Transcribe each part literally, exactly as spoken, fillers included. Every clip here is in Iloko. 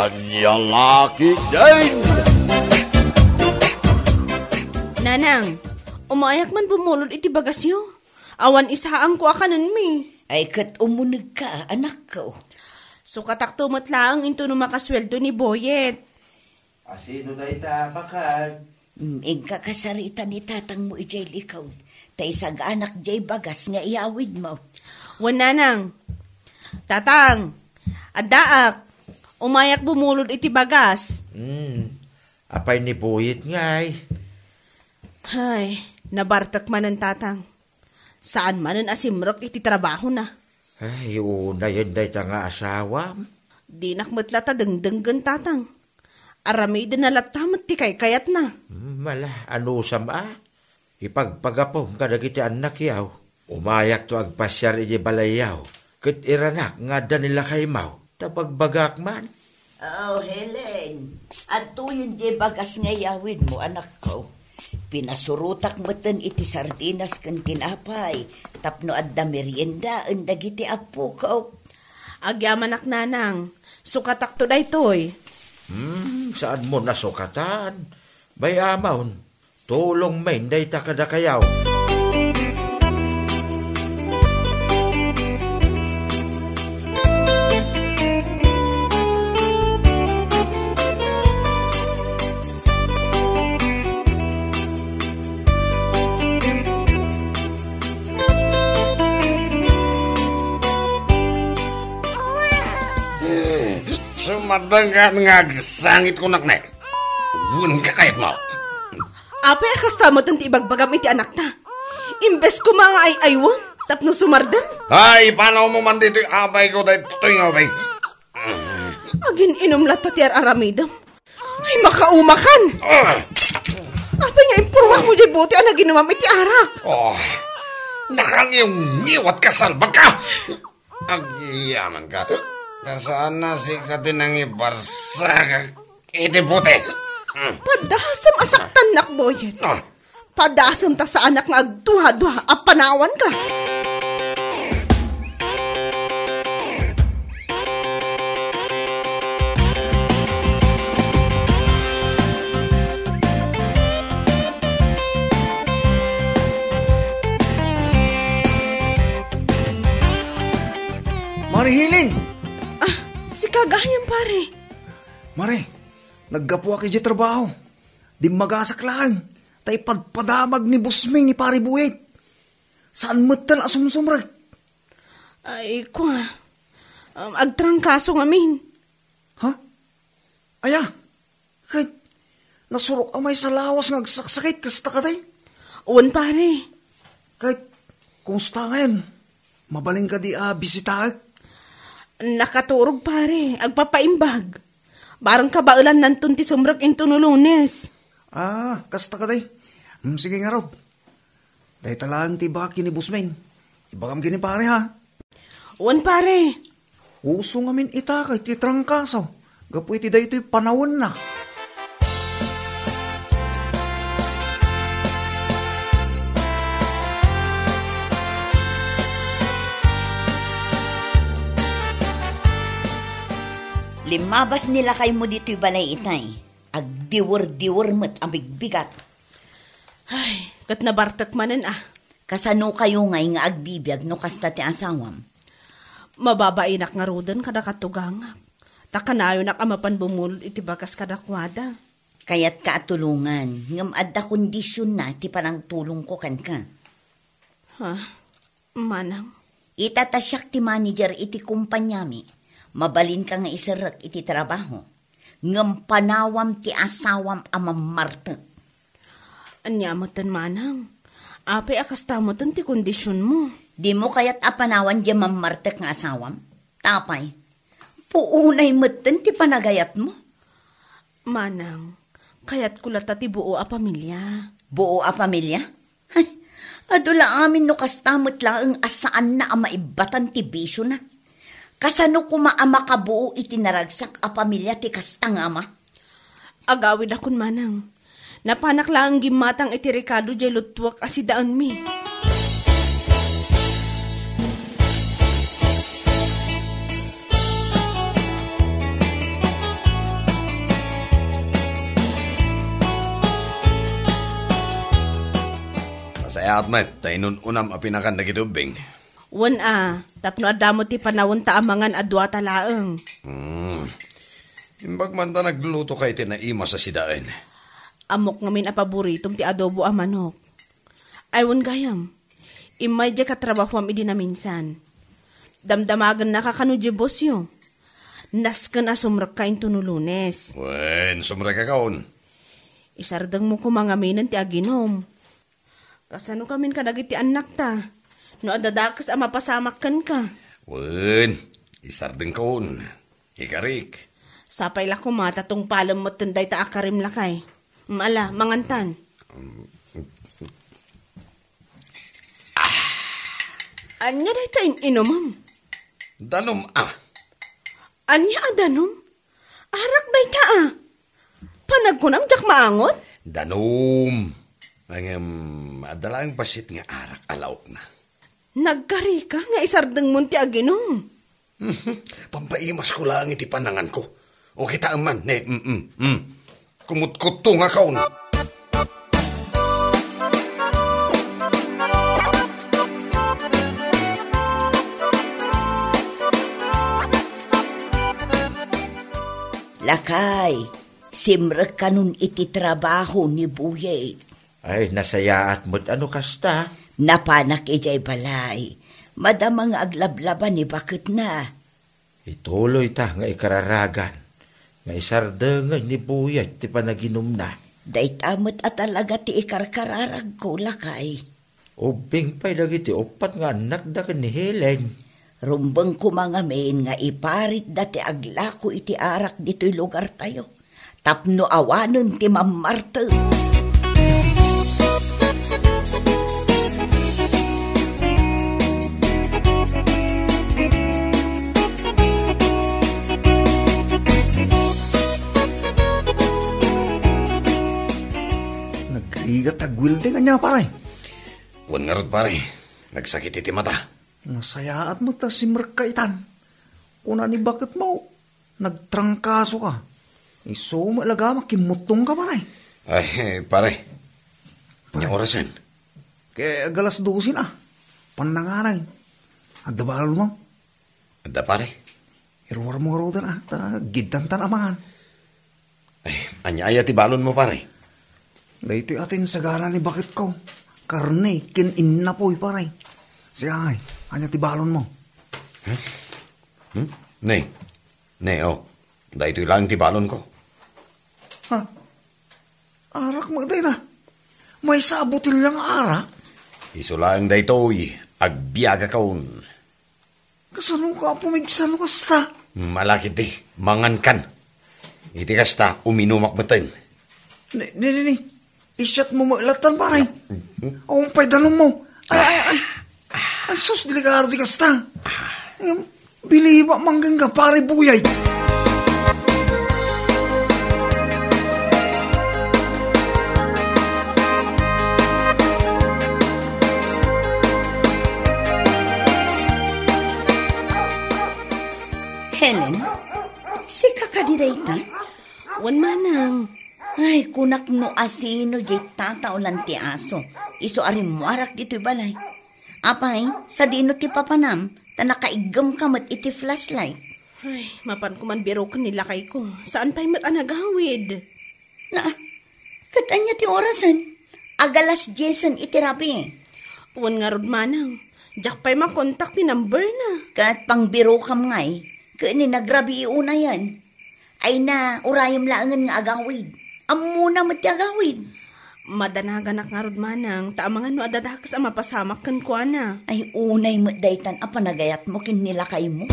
Ania la ketdin? Nanang, umayak man bumulod iti bagasyo. Awan isaangko a kanenmi. Ay, ket umunegka, anakko. Sukatakto met laeng intono makasueldo ni Boyet. Asino dayta, baket? Mm, inka kasarita ni tatangmo idiay likod, ta isagaanak diay bagas nga iyawidmo. Wen, nanang. Tatang, addaak. Umayak bumulod iti bagas. Mm, apay ni Boyet ngay? Ay, nabartek manen, tatang. Saan manen a simrek iti trabahona. Ay, unayen dayta nga asawam. Dinak met latta dengdenggen, tatang. Aramidenna latta met ti kaykayatna. Hmm, mala, anusam a? Ipagpagapom kadagiti annakyaw. Umayakto agpasiar iti balayyaw, ket iranak nga adda ni lakaymaw, ta bagbagak man. Oh, Helen, adtoyen diay bagas nga iyawidmo, anakko. Pinasurotak metten iti sardinas ken tinapay tapno adda meriendaen dagiti appokok. Agyamanak, nanang. Sukatakto daytoy. Hmm, saanmo nasukatan? Bay-amon, tulongmin dayta kadakayaw. Sumardengka nga agsangit kunak ne. Wen kakayatmo. Apay a kasta metten ti ibagbagam iti anakta? Imbes koma nga ay-aywem tapno sumardeng? Ay, ipanawmo man ditoy abayko daytoy nga ubing. Agin-inum latta ti ar-aramidem. Ay, makaumakan! Ah! Apay nga impurwakmo diay bote a naginumam iti arak? Oh, nakangiwngiwka, salbagka! Agyamanka. Ta saan a sika ti nangibarsakak iti bote. Mm. Padasem a saktannak, Boyet. Ah. Padasem ta saanak nga agduadua a panawanka. Mare Helen! Ah, sika gayam, pare. Mare, naggapuak idiay trabaho. Dimmagasak laeng, ta ipadpadamag ni Boss May ni Pare Boyet. Saan metten a sumsumrek. Ay, kua. Um, agtrangkaso ngamin. Ha? Aya? Ket nasurok a maysa lawas nga agsaksakit, kasta kadi? Wen, pare. Ket kumusta ngayen? Mabalin kadi a bisitaek? Nakaturog, pare. Agpapaimbag. Bareng kabaelannanton ti sumrek intono Lunes. Ah, kasta kadi. Hmm, sige ngarud. Dayta laeng ti ibagak ken ni Boss May. Ibagam ken ni pare, ha? Wen, pare. Uso ngamin ita ket ti trangkaso gapu iti daytoy panawenna. Limmabas ni lakaymo ditoy balay itay. Agdiwer-diwer met a bigbigat. Ay, ket nabartek manen a. Kasano kayo ngay nga agbibiag no kasta ti asawam? Mababainak ngaruden kada katugangak. Ta kanayonak a mapan bumulod iti bagas kadakuada. Kayatka a tulongan, ngem adda kondisionna ti panangtulongko kenka. Ha? Manang? Ita ta siak ti manager iti kompaniami, mabalinka nga iserrek iti trabaho. Ngem panawam ti asawam a mammartek. Ania metten, manang? Apay a kasta metten ti kondisionmo? Dimo kayat a panawan diay mammartek nga asawam? Tapay, puonay metten ti panagayatmo. Manang, kayatko latta ti buo a pamilia. Buo a pamilia? Ay, adu la amin no kasta met laeng a saanna a maibbatan ti bisiona. Kasano koma a makabuo iti naragsak a pamilia ti kasta nga ama? Agawidakon, manang. Napanak laeng gimmatang iti rekado diay luttuak a sidaenmi. At met, ta inun-unam a pinakan dagiti ubbing. Wen a, tapno adda met ti panawenta a mangan a duata laeng. Hmm. Imbag man ta naglutoka iti naimas a sidaen. Ammok ngamin a paboritom ti adobo a manok. Ay, wen gayam, immay diay katrabahuam idi naminsan. Damdamagennaka kano diay bossyo. Nasken a sumrekka intono Lunes. Wen, sumrekka kaon. Isardengmo koma ngaminen ti aginum. Kasano kamin kadagiti annakta? No adda dakes a mapasamak kenka. Wen, isardengkon. Ikarik. Sapay la koma ta tungpalem metten dayta a karim, lakay. Ala, mangantan. Ania dayta in-inumem? Danum a. Ania a danum? Arak dayta a. Panagkunam, diak maangot? Danum. Ngem, adda laeng bassit nga arak a laokna. Nagkarika nga isardengmon ti aginum. Pampaimasko laeng iti pananganko. O kitaem man, ne, mm, mm, mm. Kumutkutto nga kaon. Lakay, simrek kanon iti trabaho ni Buyet. Ay, nasayaat met a no kasta. Napanak idiay balay. Madama nga aglablaba ni baketna. Ituloyta nga ikararagan nga isardengen ni Buyet ti panaginumna. Dayta met a talaga ti ikarkararagko, lakay. Ubbing pay dagiti uppat nga annakda ken ni Helen. Rumbeng koma ngamin nga iparitda ti aglako iti arak ditoy lugartayo tapno awanen ti mammartek. Nagrigat ti agwilding, ania, pare? Wen ngarud, pare. Nagsakit iti mata. Nasayaat met ta simrekka itan. Kuna ni baketmo, nagtrangkasoka. Isu met la gama, kimmuttongka, pare. Ay, eh, pare. Pare. Ania orasen? Ket agalas dose na. Pannanganay. Adda balonmo? Adda, pare. Iruarmo ngaruden, a, ta giddantan a mangan. Ay, ania aya ti balonmo, pare? Daytoy a ti insagana ni baketko. Karne ken innapoy, pare. Siak, ania ti balonmo? Hmm? Hmm? Ne. Ne, oh. Daytoy laeng ti balonko. Ha? Arak met dayta. Maysa a botelya nga arak? Isu laeng daytoy, agbiagakon. Kasano ka, Apo, migsan no kasta? Malakit di, mangankan. Iti kasta, uminumak metten. Ni, ni, ni, ni. Isyat mo met latan, pare. Awan pay danummo. Ay, ay, ay. Ay, sus, delikado ti kasta. Em, biliba man kenka, pare Buyay. Helen, sika kadi dayta? Wen, manang. Ay, kunak no asino diay tataolan ti aso. Isu a rimmuarak ditoy balay. Apay, sadino ti papanam, ta nakaiggemka met iti flashlight. Ay, mapanko man biroken ni lakayko. Saan pay met a nagawid? Na, ket ania ti orasen? Agalas diesen iti rabii. Wen ngarud, manang. Diak pay makontak ti number na. Ket pangbirokam ngay, ket ni nagrabii unayen. Ay na, urayem laengen nga agawid. Ammona met ti agawid. Madanaganak ngarud, manang, ta amangan no adda dakes a mapasamak kenkuana. Ay, unay met daytan a panagayatmo ken ni lakaymo.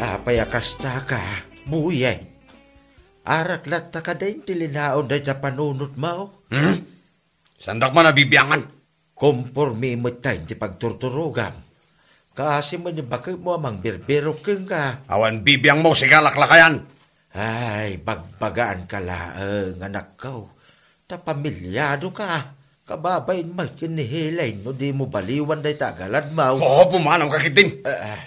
Apay a kastaka, Buyay? Arak latta kadi ti linaon dayta panunotmo? Hmm? Saandak man a bibiangan. Komporme met ti pagturturogam. Kaasi met ni baketmo a mangbirbirok kenka. Awan bibiangmo, sika laklakayan. Ay, bagbagaanka laeng, anakko. Ta pamiliadoka. Kababain met ken ni Helen no dimo baliwan dayta a galadmaw. Oo, pumanawka ketdin. Eh, eh.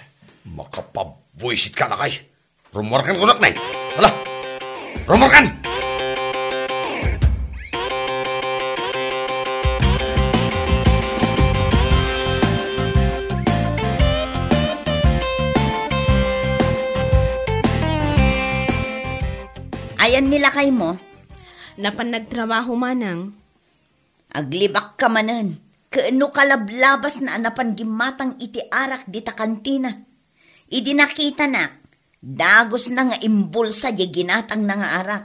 Makapabuisitka, lakay. Rummuarkan kunak, ne. Hala. Rummuarkan! Ayan ni lakaymo? Napan nagtrabaho, manang. Aglibakka manen, ken no kalablabasna a napan gimmatang iti arak dita kantina. Idi nakitanak, dagusna nga imbulsa diay ginatangna nga arak.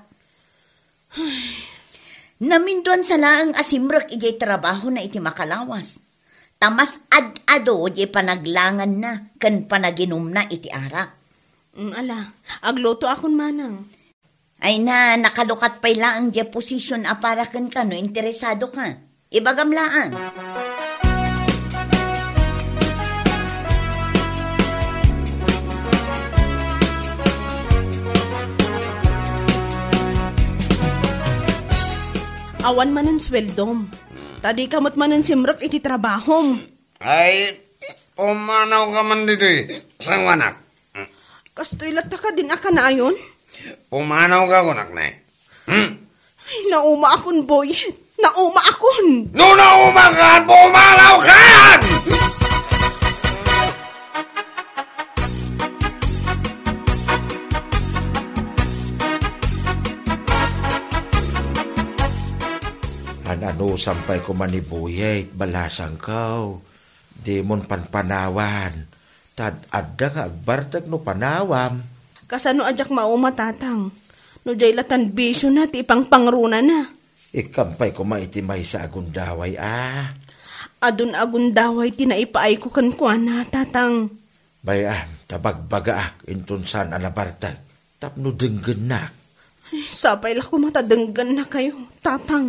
Naminduan sa laeng a simrek idiay trabahona iti makalawas. Ta mas ad-adu diay panaglanganna ken panaginumna iti arak. Mm, ala, aglutoakon, manang. Ay na, nakalukat pay laeng diay position a para kenka no interesadoka. Ibagam laeng. Awan manen sueldom. Ta dika met manen simrek iti trabahom. Ay, pumanawka man ditoy, sanguanak. Kastoy latta kadin a kanayon? Pumanawka kunak, ne. Hmm? Ay, naumaakon, Boyet. Naumaakon! No naumakan, pumanawkan! An-anusam pay koma ni Boyet, balasangko. Dimon panpanawan. Ta ad-adda nga agbartek no panawam. Kasano a diak mauma, tatang? No diay latan bisiona ti ipangpangrunana. Ikkam pay koma iti maysa a gundaway a. Adun a gundaway ti naipaayko kenkuana, tatang. Bay-am, ta bagbagaak inton saan a nabartek tapno denggennak. Ay, sapay la koma ta denggennakayo, tatang.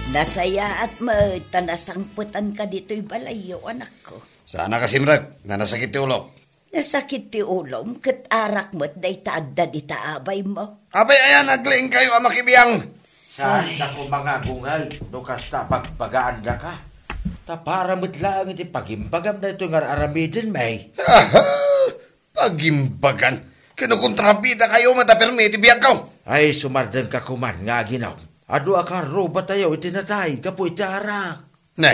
Nasayaat met ta nasangpetanka ditoy balayyo, anakko. Saanak a simrek, nasakit ti ulok. Nasakit ti ulom, ket arak met dayta adda dita abaymo. Apay, ayan, agliingkayo a makibiang. Saan Ay. Dako mangagungay, no kasta bagbagaandaka. Ta para met laeng iti pagimbagam daytoy nga ar-aramiden, may. Aha! Pagimbagan? Ken no kontrabidakayo met a permi iti biagko. Ay, sumardengka koman nga aginom. Adu a karrubatayo iti natay gapu iti arak. Ne,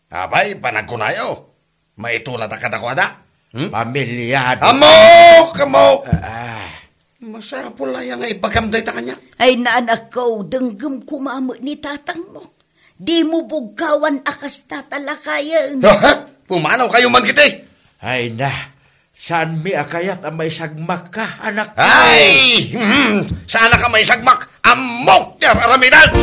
apay, panagkunayo? Maitulatak kadakuada? Hmm? Pamilyada. Ammok! Ammok! Ah, ah. Masapul aya nga ibagam dayta kaniak? Ay, naanakko, denggem koma met ni tatangmo. Dimo bugkawan a kasta ta lakayen. Ha, ha? Pumanawkayo man kiti. Ay na, saanmi a kayat a maisagmakka, anak? Ay! Hmm, saanak a maisagmak? Ammok ti ar-aramidem!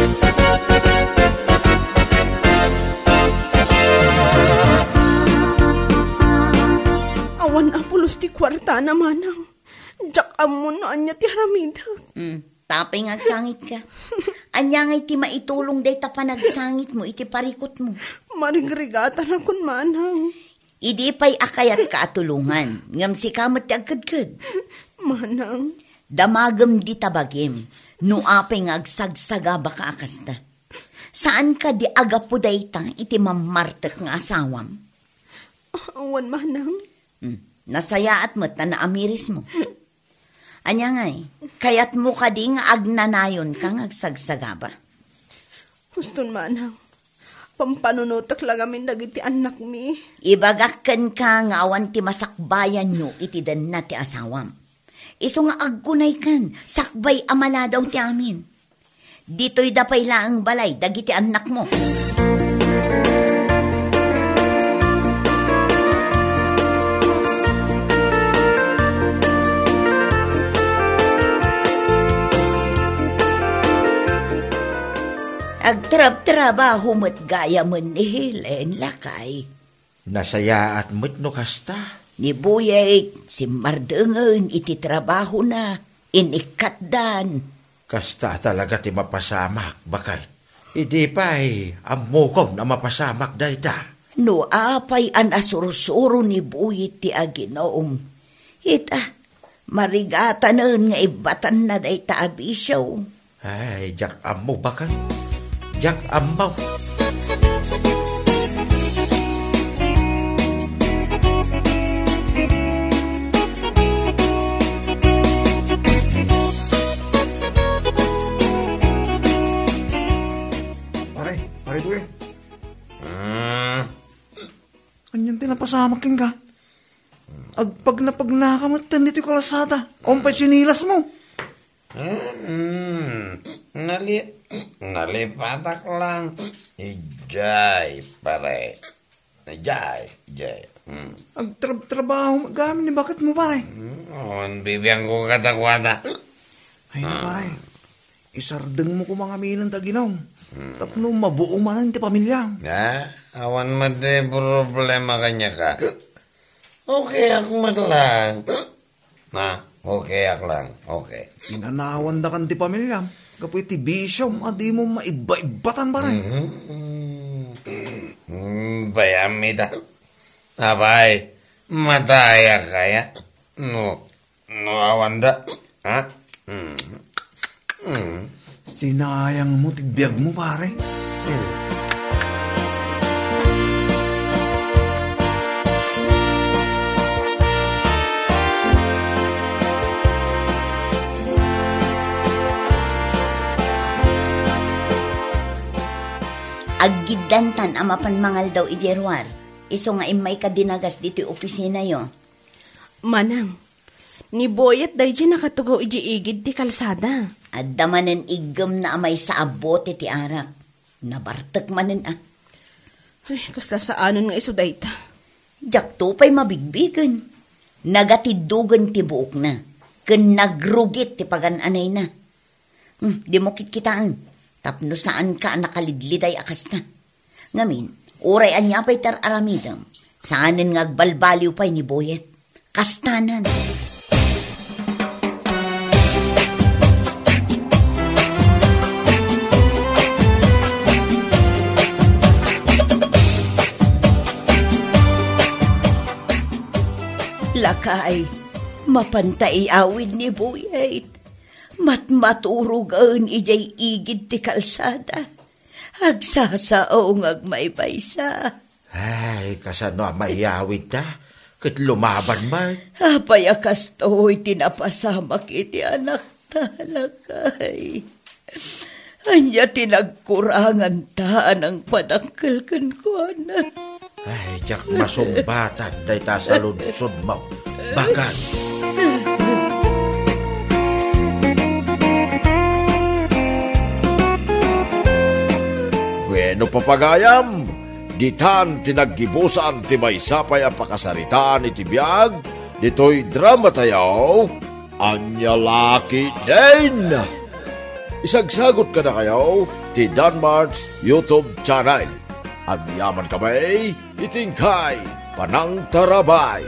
Awan a pulos ti kuartana, manang. Diak ammo no ania ti aramidek. Hmm, tapay nga agsangitka. Ania ngay ti maitulong dayta panagsangitmo iti parikutmo? Marigrigatanakon, manang. Idi pay a kayatka a tulongan, ngem sika met ti agkedked. Manang. Damagem dita bagim, no apay nga agsagsagabaka a kasta. Saanka di agapu dayta iti mammartek nga asawam? Awan, manang. Hmm, nasayaat met ta naamirismo. Ania ngay, kayatmo kadi nga agnanayonka nga agsagsagaba? Huston, manang. Pampanunotek la ngamin dagiti annakmi. Ibagak kenka nga awan ti masakbayanyo iti denna ti asawam. Isu nga agkunaykan, sakbay a maladaw ti amin. Ditoy da pay laeng balay dagiti annakmo. Agtrabtrabaho met gayamen ni Helen, lakay. Nasayaat met no kasta. Ni Buyet, simmardengen iti trabahona, inikkatdan. Kasta talaga ti mapasamak, baket. Idi pay, ammokon a mapasamak dayta. No apay a nasursuro ni Boyet ti aginum, ita, marigatanen nga ibbatanna dayta a bisio. Ay, diak ammo, bakal. Diak ammo. Pare, pare, tuwe. Hmm. Anian ti napasamak kenka? Agpagnapagnaka met ditoy kalsada. Awan pay sinilasmo. Hmm, nali-, nalipatak lang. Ijay, pare. Ijay, ijay. Hmm. Agtrab-trabaho met gamin ni baketmo, pare. Hmm, awan bibiangko kadakuada. Ay na, pare. Isardengmo koma ngamin ti aginum. Hmm. Tapno mabuo manen ti pamiliam. Ah, awan met ti problema kaniaka. Okay ak met lang. Ah, okay ak lang. Okay. Inanawandakan ti pamiliam gapu iti bisiom a dimo maibba-ibbatan, pare. Mhm. Mm, bayam ita. Apay, matayak kaya? No, no, awanda. Ha? Mm. Mm. Sinayangmo ti biagmo, pare. Mm. Aggiddantan a mapan mangaldaw idiay ruar, isu nga immayka dinagas ditoy opisinayo. Manang, ni Boyet daydiay nakatugaw idiay igid ti kalsada. Adda manen iggemna a maysa a bote ti arak. Nabartek manen a. Ay, kasla saanen nga isu dayta. Diakto pay mabigbigen. Nagatiddogen ti buokna, ken nagrugit ti pagan-anayna. Hmm, dimo kitkitaen, tapno saanka a nakalidliday a kasta. Ngamin, uray ania pay ti ar-aramidem, saanen nga agbalbaliw pay ni Boyet. Kastanan. Lakay, mapanta iawid ni Boyet. Matmaturogen idiay igid ti kalsada. Agsasao nga agmaymaysa. Ay, kasano a maiyawidta? Ket lumaban met. Apay a kastoy ti napasamak iti anakta, lakay? Ania ti nagkuranganta a nangpadakkel kenkuana? Ay, diak masungbatan dayta saludsodmo, bakal. Bueno, papagayam, ditan ti naggibusan ti maysa pay a pakasaritaan iti biag ditoy dramatayo. Ania la ketdin? Isagsagot kadakayo ti Danmart's YouTube channel. Agyaman kami iti inkay panangtarabay.